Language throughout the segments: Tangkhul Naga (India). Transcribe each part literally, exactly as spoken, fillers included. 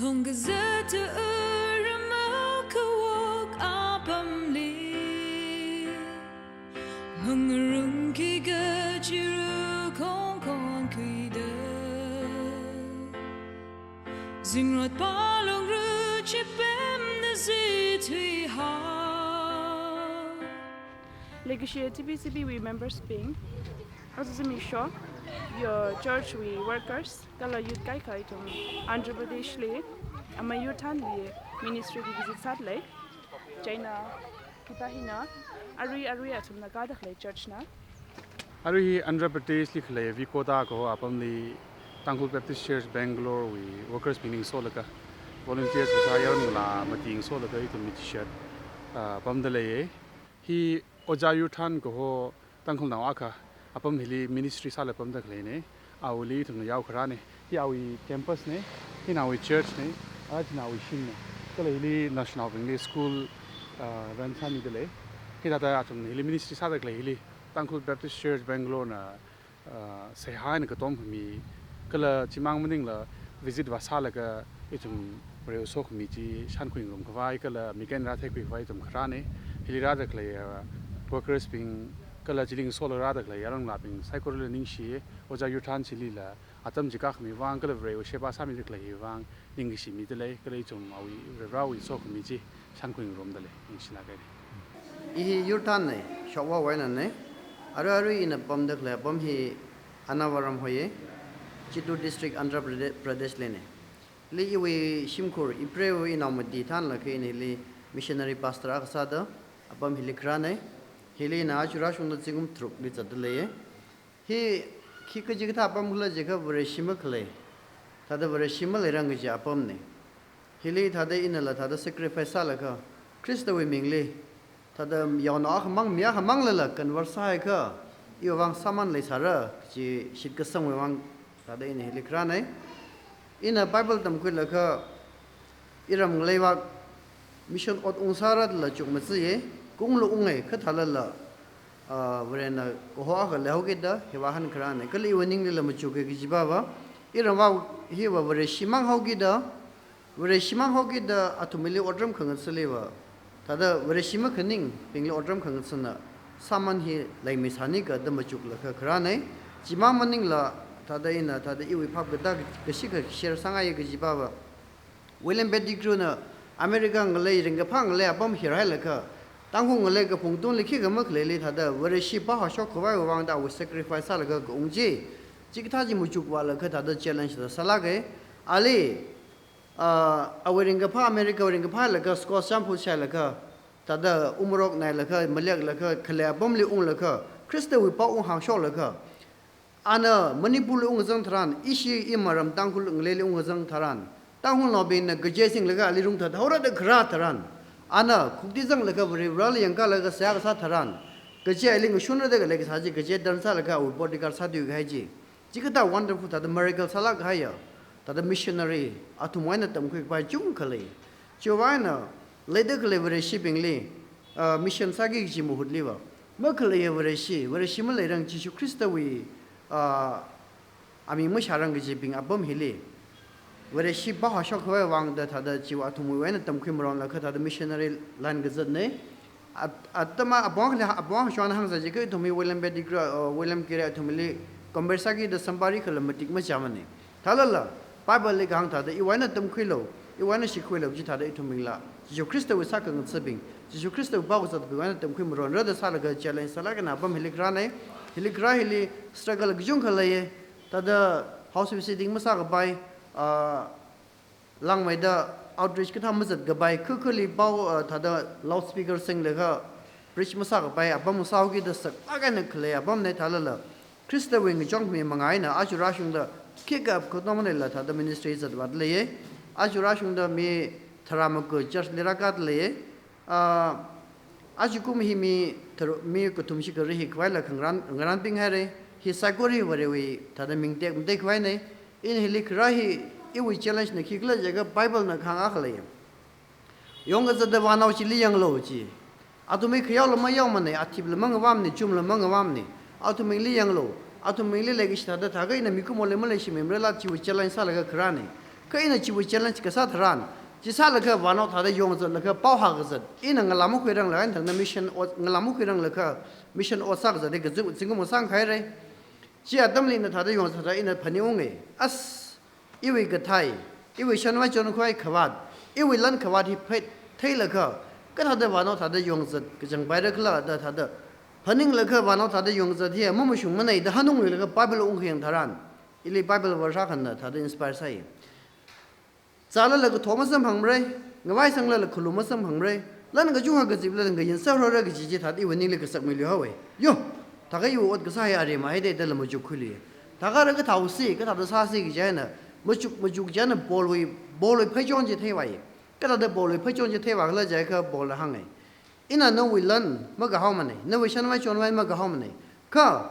Longkazat urama kawok apamli, mangarungki kachiru kongkon khuida, zingrot palung ruchipemna zithuiha. Leikashi T B C B wui members bing, aja zimiksho, your church wui workers, kala youth kaikha ithum Andhra Pradesh li, ama youth thanwui ministry li visit sāda lei. Chieina, kita hina, arui arui athumna kāda khalei church na. Arui hi Andhra Pradesh li khalei Vicoda kaho apamli Tangkhul Baptist Church Bangalore wui workers bing ningsolaga, volunteers kasā yaron ngalā mati ningsolaga ithum mi chishat, ah, pamda leiye. Hi Ojā Yurthan kaho Tangkhulnao akha apam hili ministry sāla pamda khaleine. Awuili ithumna yaokharāne. Hi awui campus ne, hina awui church ne, a china awui shimne. Kala hili naoshinaobingli school, ah, run sāmida lei. Hithāda athum hili ministry sāda khalei hili Tangkhul Baptist Church Bangalore na, ah, seihā eina katom khami, kala chimang maningla visit vāsālaga ithum Varewui sokhami chi shānkhui ngarumkhavai kala mik eina rātheikhuikhavai ithum kharāne. Hili rāda khalei, ah, workers bing kala chili ningsola rāda khalei yaron ngalābing saikorali ningshiye. Ojā Yurthan chilila atam chi kākhami vang kala Varewui sheba sāmida khalei hi vang ningkashi mida lei, kala ithum awui Varewui sokhami chi shānkhui ngarumda lei, ningshilāka. I hi Yurthan ne, Shokvawui einana. Arui arui ina pamda khalei apam hi Annavaram hoiye, Chittoor District, Andhra Prade-, Pradesh lina. Hili iwui shimkhur, ipreowui naomati thanlakha ina hili missionary pastor akha sāda, apam hili kharāne. Hili ina aja rāshungda zingkum tharukli zatda leiye. Hi, khi kaji kathā apam khala jiakha Vareshi makhalei, thāda Vareshi maleirang kaji apamne. Hili thāda inala thāda sacrifice sālaga, Khristawui mingli, thāda yaonao akhamang, mi akhamanglala convert sāhaiakha, iwui vang sāman leisāra kaji shitkasangwui vang, thāda ina hili kharāne. Ina Bible tamkhuilaga, iram ngaleiva mission ot ungsāra dala chukmachiye, kunglu unge, kha thālala, ah, Varena kaho akha leihaokida, hiva hankharāne. Kala iwui ninglila machuke kaji pava, iramva hiva Vareshi manghaokida, Vareshi manghaokida athumli otram khangathaliva, thāda Vareshi makhaningbingli otram khangathana, sāman hi leimisānika da machuklaga kharāne. Chimang maningla, thāda ina, thāda iwui phap katā kashi kha share sāngaiye kaji pava, William Pettigrew na America ngalei, ringkaphā ngalei apam hirhailaga, Tangkhul ngalei kaphung tungli khikha makhaleili thāda Vareshi pāhāshok khavaiwui vangda awui sacrifice sālaga kaung chi, chikathā chi machukvālaga thāda challenge da sālāke. Ali, ah, awui ringkaphā America wui ringkaphā laga Scotch shampoo shailaga, thāda umrok nailaga, maleklaga, khalei apamli unglaga, Khristawui pao unghāngshoklaga, ana Manipurli ungzang tharan, ishi imaram Tangkhul ngaleili ungzang tharan, Tangkhulnaobingna kaje singlaga ali rungthat haora da kharā tharan, ana khukti zanglaga Varivarali yangkālaga seihā kasā tharan, kaje ali ngashunra da khalei kasā chi, kaje dan sālaga awui bodyguard sāthuikahai chi. Chikathā wonderful thāda miracle sālāk kahaiya, thāda missionary, athumwui eina tamkhuikapai chungkha lei. Chiwui eina, leida khalei Vareshibingli, ah, mission sāki kaji mahutliva, makhaleiya Vareshi, Vareshi maleirang Jishu Khristawui, ah, aming mashārang kajibing apam hili, Vareshi pāhāshok khavai vangda thāda chiwui athumwui eina tamkhui maronlaga thāda missionary line kazatne. At-, atam apong khala, apong shon hāngsa jiakha ithumwui William Pettigrew, uh, William Carey athumli compare sākida samphari khala matik machāmane. Thālala, Bible li kahāng thāda iwui eina tamkhuilu, iwui eina shikhuilu chi thāda ithumbingla, Jishu Khristawui sākhangathabing, Jishu Khristawui pao kazatbingwui eina tamkhui maronra da sālaga challenge sālāk eina apam hili kharāne. Hili kharā hili struggle kachungkha leiye. Thāda house visiting masākapai, ah, langmeida outreach kathā mazatkapai, khakhali pao, ah, thāda loudspeaker singlaga preach masākapai apam sāhaokida saklāk eina khalei apamne thālala, Khristawui ngachonmi manga eina aja rāshungda khikha apam katonga maningla thāda ministry zatvāda leiye. Aja rāshungda mi tharā maga church li rākāda leiye. Ah, ajakum hi mi tharu-, mi kathum shikha rihik khavaila khangarān, ngarānping haire. Hi saikora hi Varewui thāda ming tek, ming tek khavaine. Ina hili kharā hi iwui challenge na khikhala jiakha Bible na kahāng akha lei. Yongkazata vānao chili yanglu chi. Athumwui khayaola mayaomane, athipla mangavamne, chumla mangavamne. Athumbingli yanglu, athumbingli leikashi thāda thākha ina mikumoli maleishimimrala chiwui challenge sālaga kharāne. Kha ina chiwui challenge kasā tharan, chi sālaga vānao thāda yongzatlaga pao hākazat, ina ngalā makhuiranglaga thangna mission ot, ngalā makhuiranglaga mission ot sākazat hi kazing, zingkum kasāng khaira. Chi atamli ina thāda yongzat thāda ina phaningunga. As, iwui kathei, iwui shanvai chonvai khavāt, iwui lan khavāt hi phet theilaga, kathāda vānao thāda yongzat kachangpaira khala da thāda phaninglaga vānao thāda yongzat hi mamashungmanei da hanungluilaga Bible ungkhayang tharan, ili Bible verse akhana thāda inspire sāi. Zālala katho masamphangmara, ngavai sanglala khalu masamphangmara, lan kachungkha kaziplala ngayin sārora kaji chi thāda iwui ningli kasakmilu haowa. Yo, thākha iwui ot kasā hi aremma haida dala machukkhuilu. Thākha rākathāosi, kathāda sāsi kaji eina, machuk, machuk chieina Paulwui, Paulwui pheichon chi theivāi. Kathāda Paulwui pheichon chi theivā khala jiakha Paulna hānga. Ina nawui lan makahaomanei, nawui shanvai chonvai makahaomanei. Kha,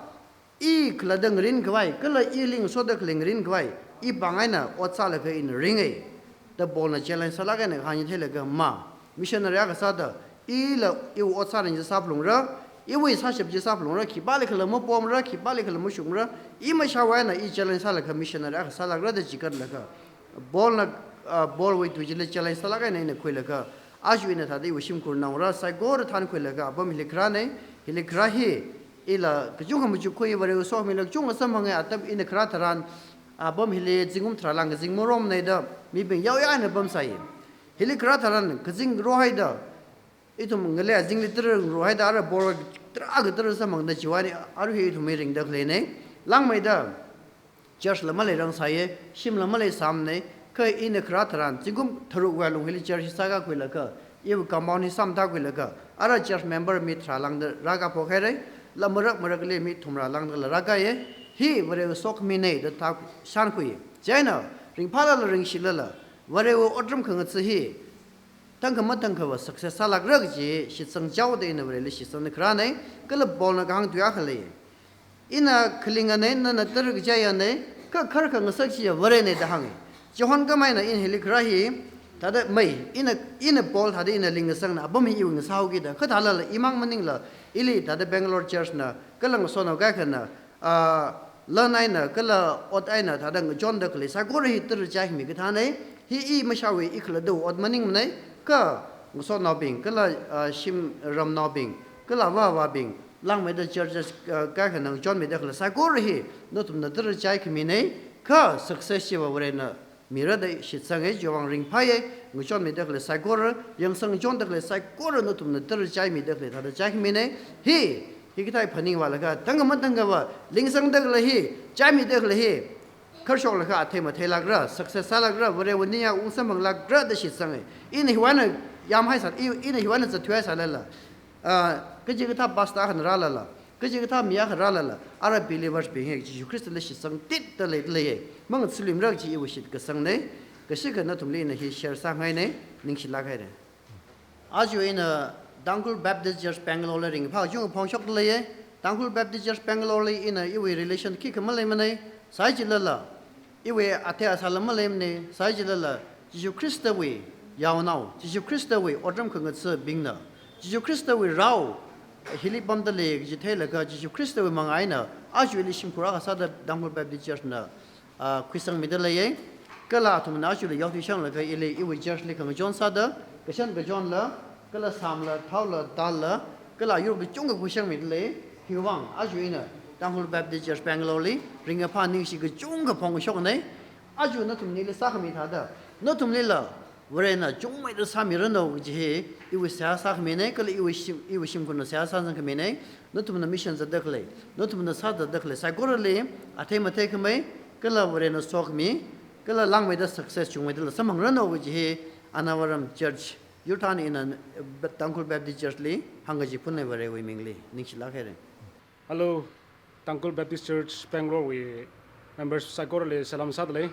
i khalatta ngarin khavai, kala ili ngasoda khalei ngarin khavai, i pāng eina ot sālaga ina ringa. Da Paulna challenge sālāk eina kahāng chi theilaga ma, missionary akha sāda, ila iwui ot sāring chi sāphalungra, iwui sāshap chi sāphalungra, khipālikhala mapomra, khipālikhala mashungra, i mashāwui eina i challenge sālaga missionary akha sālākra da chikatlaga. Paulna, ah, Paulwui tui chili challenge sālāk eina ina khuilaga, aja ina thāda iwui shimkhur naongarā saikora thānkhuilaga apam hili kharānei, hili kharā hi, ila kachungkha machukkhui, Varewui sokhami lāk kachungkha samphanga, atam ina kharā tharan, apam hili zingkum tharā lāng kazing maromnei da mibing yaoyao eina pamsai. Hili kharā tharan kazing rohaida, ithum ngalei azingli tara rohaida, ara bor tarākha tara samphangda chiwui eina, arui hi ithumwui ringda khaleinei, langmeida, church la maleirangsāya, shimla maleisāmanei, kha ina kharā tharan, zingkum tharuk vālung hili church hi sākakhuilaga, iwui compound hi sāmathākhuilaga, ara church member mi tharā lāngda rākaphok haira, la marak marakli mi thumrā lāngdala rākāya, hi Varewui sokhaminei da thā shānkhui. Chieina, ringphālala ringshilala, Varewui otram khangatha hi, tangkha matangkhava success sālākra kaji shitsang chaoda ina Vareli shitsangda kharānei, kala Paulna kahāng tui akha lei. Ina khalinganei, nana tara kachiyanei, kha kharkha ngasak chiya Varenei da hānga. Chihon khamei eina ina hili kharā hi, thāda mei, ina, ina Paul thāda ina ling ngasakna, apam hi iwui ngasāhaokida, kha thālala imang maningla, ili thāda Bangalore church na, kala ngasotnao kaikhana, ah, lan eina, kala ot eina, thāda ngachonda khalei saikora hi tara chaikhami kathānei, hi i mashāwui i khalattawui ot maningmanei, kha ngasotnaobing, kala, ah, shim ramnaobing, kala avā avābing, langmeida churches, ah, kaikhana ngachonmida khalei saikora hi, nathumna tara chaikhaminei, kha success chiva Varena mira da shitsanga, chiwuivang ringphāya, ngachonmida khalei saikora, yangsang ngachonda khalei saikora nathumna tara chaimida khalei thāda chaikhaminei, hi, hikathā phaningvālaga, tangkha matangkhava, lingsangda khalei hi, chaimida khalei hi, kharshoklaga athei matheilākra, success sālākra, Varewui ningyāng ung samphanglākra da shitsanga. Ina hiwui eina yamhaisā, i, ina hiwui eina zatthuihaisālala, ah, kachikathā pastor akhana rālala, kachikathā mi akha rālala, ara believers bing hi Jesu Christ li shitsang titda leida leiya. Mangathaluimara kaji iwui shitkasangnei, kashikha nathumli ina hi share sāngainei, ningshilāk haira. Aja ina Tangkhul Baptist Church Bangalore li ringphā kachungkha phongshokda leiya. Tangkhul Baptist Church Bangalore li ina iwui relation khikha maleimanei, sāchilala, iwui athei asāla maleimanei, sāchilala, Jesu Christawui yaonao, Jesu Christawui otram khangathābingna, Jesu Christawui rao, hili pamda lei kaji theilaga Jesu Christawui manga eina, aja ili shimkhur akha sāda Tangkhul Baptist Church na, ah, khuisangmida leiya. Kala athumna ajali yaothuishanglaga ili iwui church li khangachon sāda, kashan kachonla, kala sāmla, thaola, dalla, kala yur kachungkha khuishangmida lei, hiwuivang, aja ina Tangkhul Baptist Church Bangalore li, ringkaphā ningshi kachungkha phongshoknei, aja nathumna ili sākhami thāda, nathumlila, Varena chungmeida sāmiranu kaji hi, iwui seihā sākhaminei, kala iwui shim, iwui shimkhurna seihā sāsangkhaminei, nathumna mission zatda khalei, nathumna sāzatda khalei, saikorali, athei matheikhamei, kala Varena sokhami, kala langmeida success chungmeidala samphangranu kaji hi, Annavaram Church, yurthan ina, Tangkhul Baptist Church li, hāngkaji phunnei Varewui mingli, ningshilāk haira. Hello, Tangkhul Baptist Church Bangalore wui members saikorali salam sādalei.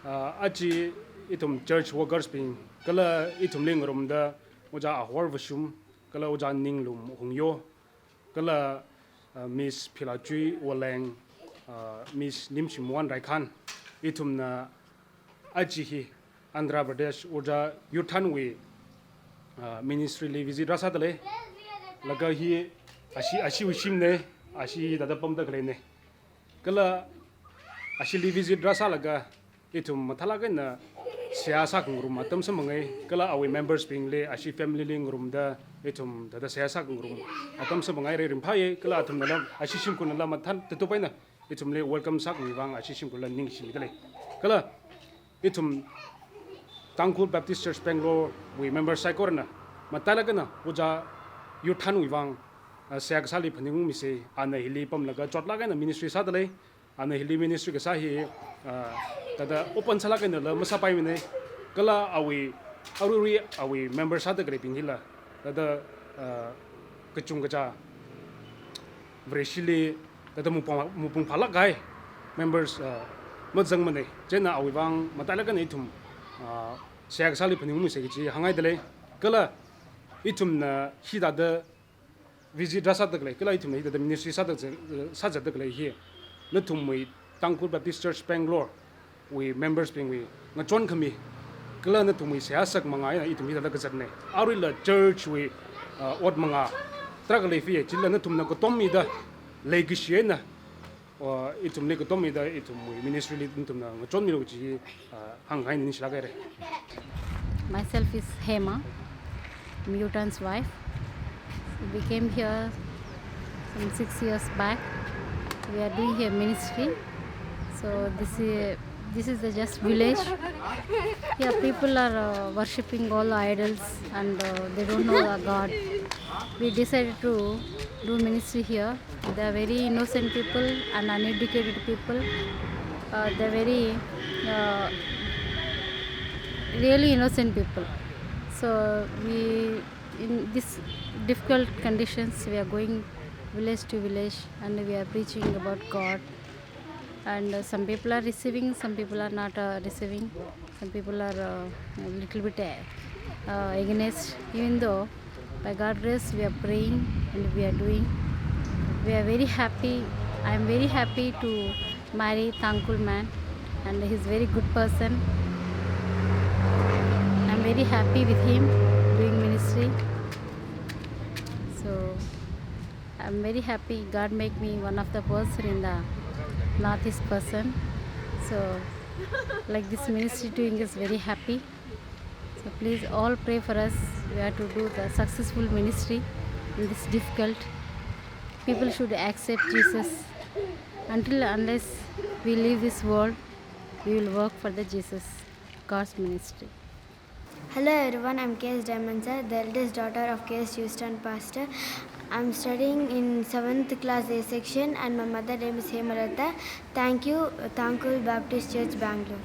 Ah, aja ithum church workers bing, kala ithumli ngarumda Ojā Ahor Vashum, kala Ojā Ninglum Hungyo, kala, ah, Miss Philachui Woleng, ah, Miss Nimshimwan Raikhan, ithumna aja hi Andhra Pradesh Ojā yurthanwui, ah, ministry li visit rāsādalei. Laga hi ashi, ashiwui shimnei, ashi thāda pamda khaleinei. Kala ashili visit rāsālaga ithum mathālāk eina seihā sākhangarum atam samphanga, kala awui members bingli, ashi family li ngarumda, ithum thāda seihā sākhangarum atam samphangaira, ringphāya, kala athumnala, ashi shimkhurnala mathān tatup eina ithumli welcome sākhami vang ashi shimkhurla ningshimidalei. Kala ithum Tangkhul Baptist Church Bangalore wui member saikorana matailāk eina Ojā Yurthanwui vang, ah, seihā kasāli phaningungmisa, ana hili pamlaga chotlāk eina ministry sādalei, ana hili ministry kasā hi, ah, thāda open sālāk einala masāpaimana, kala awui, aruirui awui member sāda khaleibing hila, thāda, ah, kachungkha Vareshili thāda mapung, mapung phālāk kahai members, ah, mazangmana. Chieina awui vang matailāk eina ithum, ah, seihā kasāli phaningungmisa kaji hāngngaidalei. Kala ithumna hithāda visit rāsāda khalei, kala ithumna hithāda ministry sāda, sāzatda khalei hi nathumwui Tangkhul Baptist Church Bangalore wui members bingwui ngachonkhami, kala nathumwui seihā sak manga eina ithum hithāda kazatna. Aruila church wui, ah, ot manga tarākha leifiya, chila nathumna katom mida leikashi eina, ah, ithumli katom mida ithumwui ministry li nathumna ngachonmilu kaji, ah, hāngkhangaina, ningshilāk haira. Myself is Hema, Yurthan's wife. We came here some six years back. We are doing here ministry. So this is, this is the just village. Here people are, uh, worshipping all idols and, uh, they don't know the God. We decided to do ministry here. They are very innocent people and uneducated people. Uh, they're very, uh, really innocent people. So we, in these difficult conditions, we are going village to village and we are preaching about God. And, uh, some people are receiving, some people are not, uh, receiving. Some people are, uh, a little bit, uh, uh, against. Even though, by God's grace, we are praying and we are doing. We are very happy. I am very happy to marry Tangkhul man, and he's very good person. I'm very happy with him doing ministry. So, I'm very happy God make me one of the person in the Northeast person. So, like, this ministry doing is very happy. So please all pray for us. We have to do the successful ministry in this difficult. People should accept Jesus. Until unless we leave this world, we will work for the Jesus, God's ministry. Hello everyone, I'm K S Diamonsa, the eldest daughter of K S Houston pastor. I'm studying in seventh class A section and my mother name is Hemalata. Thank you, Tangkhul Baptist Church, Bangalore.